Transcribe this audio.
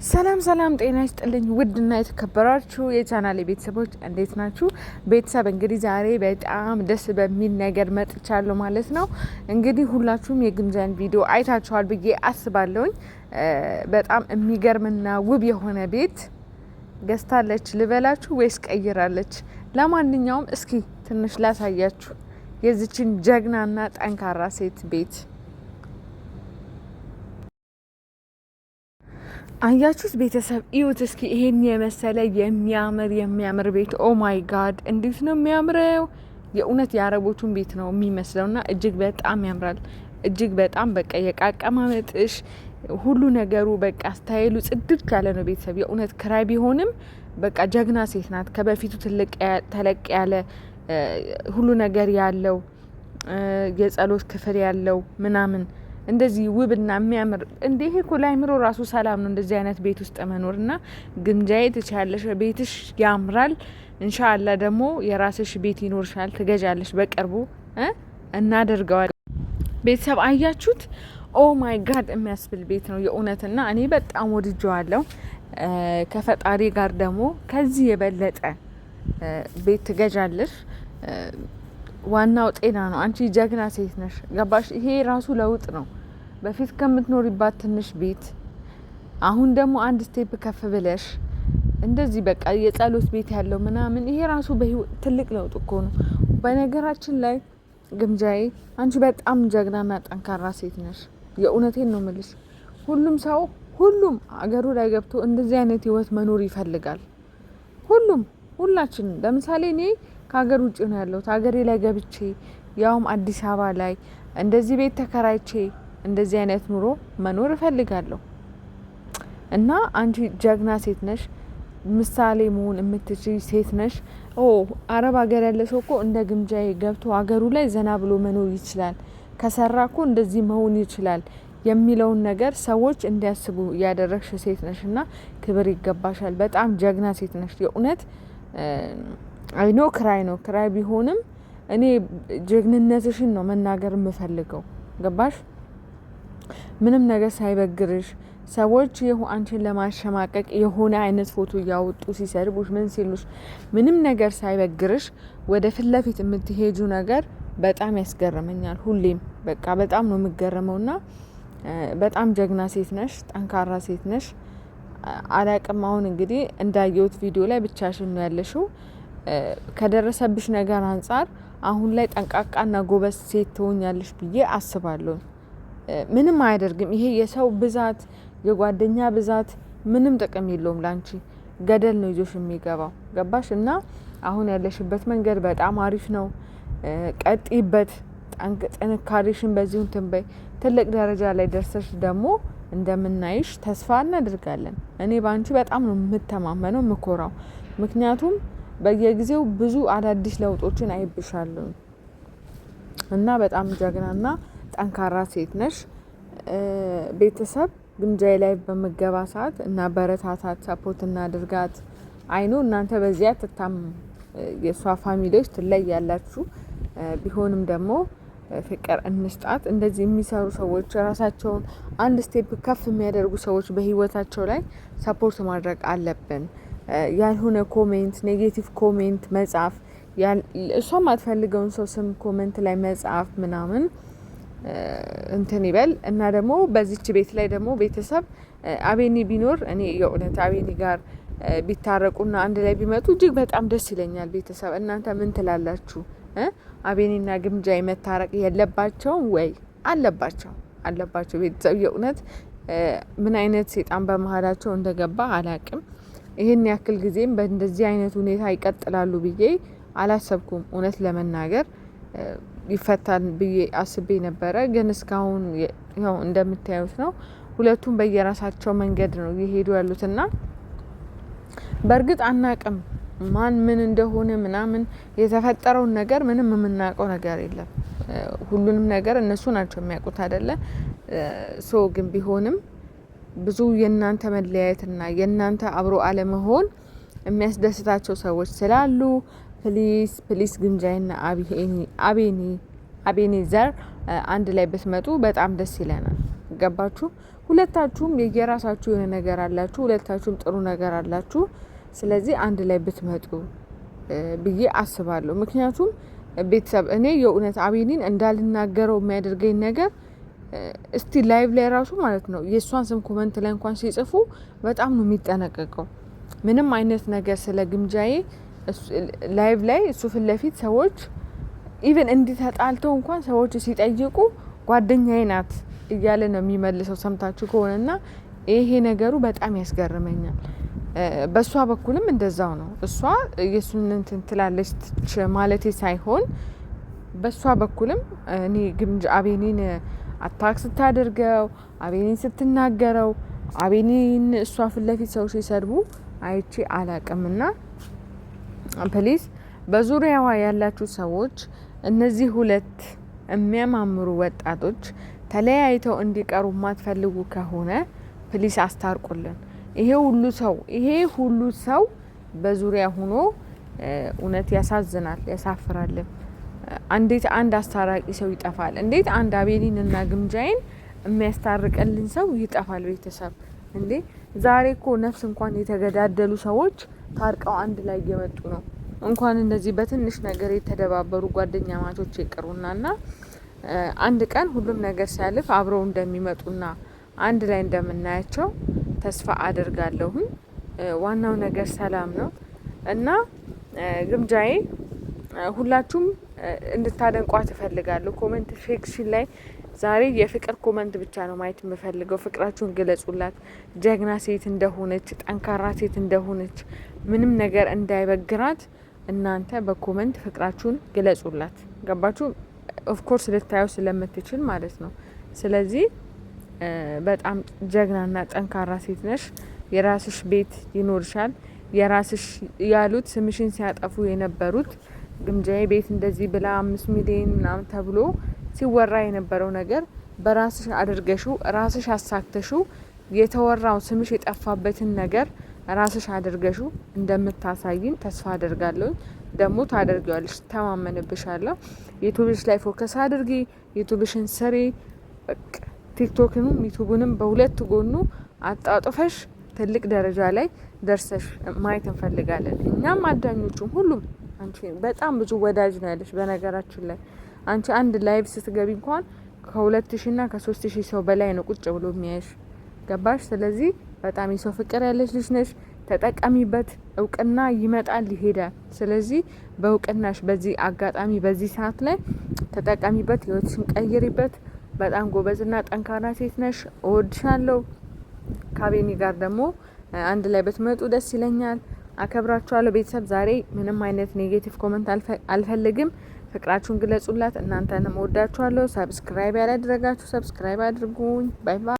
ሰላም ሰላም፣ ጤና ይስጥልኝ ውድና የተከበራችሁ የቻናሌ ቤተሰቦች እንዴት ናችሁ? ቤተሰብ እንግዲህ ዛሬ በጣም ደስ በሚል ነገር መጥቻለሁ ማለት ነው። እንግዲህ ሁላችሁም የግምጃን ቪዲዮ አይታችኋል ብዬ አስባለሁኝ። በጣም የሚገርምና ውብ የሆነ ቤት ገዝታለች ልበላችሁ ወይስ ቀይራለች? ለማንኛውም እስኪ ትንሽ ላሳያችሁ የዚችን ጀግናና ጠንካራ ሴት ቤት። አያችሁት ቤተሰብ እዩት እስኪ ይሄን የመሰለ የሚያምር የሚያምር ቤት። Oh my God፣ እንዴት ነው የሚያምረው! የእውነት የአረቦቹን ቤት ነው የሚመስለውና እጅግ በጣም ያምራል። እጅግ በጣም በቃ የእቃ አቀማመጥሽ ሁሉ ነገሩ በቃ style ኡ ጽድት ያለ ነው። ቤተሰብ የእውነት ክራይ ቢሆንም በቃ ጀግና ሴት ናት። ከበፊቱ ትልቅ ተለቅ ያለ ሁሉ ነገር ያለው፣ የጸሎት ክፍል ያለው ምናምን፣ እንደዚህ ውብና የሚያምር እንዴ! ይሄ እኮ ለአእምሮ ራሱ ሰላም ነው፣ እንደዚህ አይነት ቤት ውስጥ መኖር። እና ግምጃዬ ትችያለሽ፣ ቤትሽ ያምራል። እንሻአላ ደግሞ የራስሽ ቤት ይኖርሻል፣ ትገዣለሽ በቅርቡ እናደርገዋል። ቤተሰብ አያችሁት? Oh my God የሚያስብል ቤት ነው የእውነትና እኔ በጣም ወድጀዋለሁ። ከፈጣሪ ጋር ደግሞ ከዚህ የበለጠ ቤት ትገዣለሽ። ዋናው ጤና ነው። አንቺ ጀግና ሴት ነሽ፣ ገባሽ? ይሄ ራሱ ለውጥ ነው። በፊት ከምትኖሪባት ትንሽ ቤት አሁን ደግሞ አንድ step ከፍ ብለሽ እንደዚህ በቃ የጸሎት ቤት ያለው ምናምን፣ ይሄ ራሱ በህይወት ትልቅ ለውጥ እኮ ነው። በነገራችን ላይ ግምጃዬ አንቺ በጣም ጀግናና ጠንካራ ሴት ነሽ። የእውነቴን ነው ምልሽ። ሁሉም ሰው፣ ሁሉም አገሩ ላይ ገብቶ እንደዚህ አይነት ህይወት መኖር ይፈልጋል። ሁሉም፣ ሁላችንም። ለምሳሌ እኔ ከሀገር ውጭ ነው ያለሁት። ሀገሬ ላይ ገብቼ ያውም አዲስ አበባ ላይ እንደዚህ ቤት ተከራይቼ እንደዚህ አይነት ኑሮ መኖር እፈልጋለሁ። እና አንቺ ጀግና ሴት ነሽ፣ ምሳሌ መሆን የምትችይ ሴት ነሽ። ኦ አረብ ሀገር ያለ ሰው እኮ እንደ ግምጃዬ ገብቶ ሀገሩ ላይ ዘና ብሎ መኖር ይችላል፣ ከሰራ እኮ እንደዚህ መሆን ይችላል የሚለውን ነገር ሰዎች እንዲያስቡ ያደረግሽ ሴት ነሽ እና ክብር ይገባሻል። በጣም ጀግና ሴት ነሽ የእውነት። I know ክራይ ነው፣ ክራይ ቢሆንም እኔ ጀግንነትሽን ነው መናገር የምፈልገው። ገባሽ? ምንም ነገር ሳይበግርሽ፣ ሰዎች ይሁ አንቺን ለማሸማቀቅ የሆነ አይነት ፎቶ እያወጡ ሲሰድቡሽ ምን ሲሉሽ ምንም ነገር ሳይበግርሽ ወደ ፊት ለፊት የምትሄጁ ነገር በጣም ያስገርመኛል። ሁሌም በቃ በጣም ነው የምገረመው። ና በጣም ጀግና ሴት ነሽ፣ ጠንካራ ሴት ነሽ። አላቅም፣ አሁን እንግዲህ እንዳየሁት ቪዲዮ ላይ ብቻሽን ነው ያለሽው። ከደረሰብሽ ነገር አንጻር አሁን ላይ ጠንቃቃና ጎበዝ ሴት ትሆኛለሽ ብዬ አስባለሁ። ምንም አያደርግም። ይሄ የሰው ብዛት፣ የጓደኛ ብዛት ምንም ጥቅም የለውም ላንቺ፣ ገደል ነው ይዞሽ የሚገባው። ገባሽ? እና አሁን ያለሽበት መንገድ በጣም አሪፍ ነው። ቀጥይበት። ጥንካሬሽን በዚሁ እንትን በይ። ትልቅ ደረጃ ላይ ደርሰሽ ደግሞ እንደምናይሽ ተስፋ እናደርጋለን። እኔ በአንቺ በጣም ነው የምተማመነው፣ የምኮራው። ምክንያቱም በየጊዜው ብዙ አዳዲስ ለውጦችን አይብሻለሁ እና በጣም ጀግናና ጠንካራ ሴት ነሽ። ቤተሰብ ግምጃዬ ላይ በምገባ ሰዓት እና በረታታት፣ support እናድርጋት። I know እናንተ በዚያ ትታም የእሷ family ዎች ትለያላችሁ። ቢሆንም ደግሞ ፍቅር እንስጣት። እንደዚህ የሚሰሩ ሰዎች፣ ራሳቸውን አንድ step ከፍ የሚያደርጉ ሰዎች በህይወታቸው ላይ support ማድረግ አለብን። ያልሆነ comment፣ negative comment መጻፍ፣ እሷ የማትፈልገውን ሰው ስም comment ላይ መጻፍ ምናምን እንትን ይበል። እና ደግሞ በዚች ቤት ላይ ደግሞ ቤተሰብ አቤኒ ቢኖር፣ እኔ የእውነት አቤኒ ጋር ቢታረቁና አንድ ላይ ቢመጡ እጅግ በጣም ደስ ይለኛል። ቤተሰብ እናንተ ምን ትላላችሁ? አቤኒና ግምጃ መታረቅ የለባቸውም ወይ? አለባቸው፣ አለባቸው። ቤተሰብ የእውነት ምን አይነት ሴጣን በመሀላቸው እንደገባ አላቅም። ይህን ያክል ጊዜም በእንደዚህ አይነት ሁኔታ ይቀጥላሉ ብዬ አላሰብኩም። እውነት ለመናገር ይፈታል ብዬ አስቤ ነበረ፣ ግን እስካሁን ያው እንደምታዩት ነው። ሁለቱም በየራሳቸው መንገድ ነው እየሄዱ ያሉትና በእርግጥ አናቅም ማን ምን እንደሆነ ምናምን፣ የተፈጠረውን ነገር ምንም የምናውቀው ነገር የለም። ሁሉንም ነገር እነሱ ናቸው የሚያውቁት አይደለ? So ግን ቢሆንም ብዙ የእናንተ መለያየትና የእናንተ አብሮ አለመሆን የሚያስደስታቸው ሰዎች ስላሉ please please ግምጃይና አቤኔዘር አንድ ላይ ብትመጡ በጣም ደስ ይለናል። ገባችሁ? ሁለታችሁም የየራሳችሁ የሆነ ነገር አላችሁ። ሁለታችሁም ጥሩ ነገር አላችሁ። ስለዚህ አንድ ላይ ብትመጡ ብዬ አስባለሁ። ምክንያቱም ቤተሰብ እኔ የእውነት አቤኒን እንዳልናገረው የሚያደርገኝ ነገር እስቲ live ላይ ራሱ ማለት ነው የእሷን ስም comment ላይ እንኳን ሲጽፉ በጣም ነው የሚጠነቀቀው። ምንም አይነት ነገር ስለ ግምጃዬ live ላይ እሱ ፊት ለፊት ሰዎች even እንዲህ ተጣልተው እንኳን ሰዎች ሲጠይቁ ጓደኛዬ ናት እያለ ነው የሚመልሰው ሰምታችሁ ከሆነና ይሄ ነገሩ በጣም ያስገርመኛል። በእሷ በኩልም እንደዛው ነው። እሷ የእሱን እንትን ትላለች ማለቴ ሳይሆን በእሷ በኩልም እኔ ግምጃ አቤኔን attack ስታደርገው፣ አቤኔን ስትናገረው፣ አቤኔን እሷ ፊት ለፊት ሰው ሲሰድቡ አይቼ አላቅምና please በዙሪያዋ ያላችሁ ሰዎች እነዚህ ሁለት የሚያማምሩ ወጣቶች ተለያይተው እንዲቀሩ የማትፈልጉ ከሆነ please አስታርቁልን። ይሄ ሁሉ ሰው ይሄ ሁሉ ሰው በዙሪያ ሆኖ እውነት ያሳዝናል፣ ያሳፍራልም። እንዴት አንድ አስታራቂ ሰው ይጠፋል? እንዴት አንድ አቤሊን እና ግምጃይን የሚያስታርቅልን ሰው ይጠፋል? ቤተሰብ እንዴ! ዛሬ እኮ ነፍስ እንኳን የተገዳደሉ ሰዎች ታርቀው አንድ ላይ እየመጡ ነው። እንኳን እንደዚህ በትንሽ ነገር የተደባበሩ ጓደኛ ማቾች ይቅሩና ና አንድ ቀን ሁሉም ነገር ሲያልፍ አብረው እንደሚመጡና አንድ ላይ እንደምናያቸው ተስፋ አድርጋለሁኝ። ዋናው ነገር ሰላም ነው እና ግምጃዬ ሁላችሁም እንድታደንቋት እፈልጋለሁ። comment section ላይ ዛሬ የፍቅር comment ብቻ ነው ማየት የምፈልገው። ፍቅራችሁን ግለጹላት። ጀግና ሴት እንደሆነች፣ ጠንካራ ሴት እንደሆነች፣ ምንም ነገር እንዳይበግራት እናንተ በ comment ፍቅራችሁን ግለጹላት። ገባችሁ? of course ልታየው ስለምትችል ማለት ነው። ስለዚህ በጣም ጀግናና ጠንካራ ሴት ነሽ። የራስሽ ቤት ይኖርሻል። የራስሽ ያሉት ስምሽን ሲያጠፉ የነበሩት ግምጃዬ ቤት እንደዚህ ብላ 5 ሚሊዮን ምናምን ተብሎ ሲወራ የነበረው ነገር በራስሽ አድርገሽው ራስሽ አሳክተሽው የተወራው ስምሽ የጠፋበትን ነገር ራስሽ አድርገሽው እንደምታሳይን ተስፋ አደርጋለሁ። ደግሞ ታደርጊዋለሽ፣ ተማመንብሻለሁ። YouTube ሽ ላይ focus አድርጊ፣ YouTube ሽን ስሪ። ቲክቶክንም YouTube ንም በሁለት ጎኑ አጣጥፈሽ ትልቅ ደረጃ ላይ ደርሰሽ ማየት እንፈልጋለን። እኛም አዳኞቹም ሁሉም አንቺ በጣም ብዙ ወዳጅ ነው ያለሽ። በነገራችን ላይ አንቺ አንድ live ስትገቢ እንኳን ከ2000 ና ከ3000 ሰው በላይ ነው ቁጭ ብሎ የሚያይሽ። ገባሽ? ስለዚህ በጣም የሰው ፍቅር ያለሽ ልጅ ነሽ። ተጠቀሚበት። እውቅና ይመጣል ይሄዳል። ስለዚህ በእውቅናሽ በዚህ አጋጣሚ በዚህ ሰዓት ላይ ተጠቀሚበት፣ ህይወትሽን ቀይሪበት። በጣም ጎበዝና ጠንካራ ሴት ነሽ። እወድሻለሁ። ካቤኒ ጋር ደግሞ አንድ ላይ ብትመጡ ደስ ይለኛል። አከብራችኋለሁ። ቤተሰብ ዛሬ ምንም አይነት negative comment አልፈልግም። ፍቅራችሁን ግለጹላት። እናንተንም እወዳችኋለሁ። subscribe ያላደረጋችሁ subscribe አድርጉኝ። bye bye።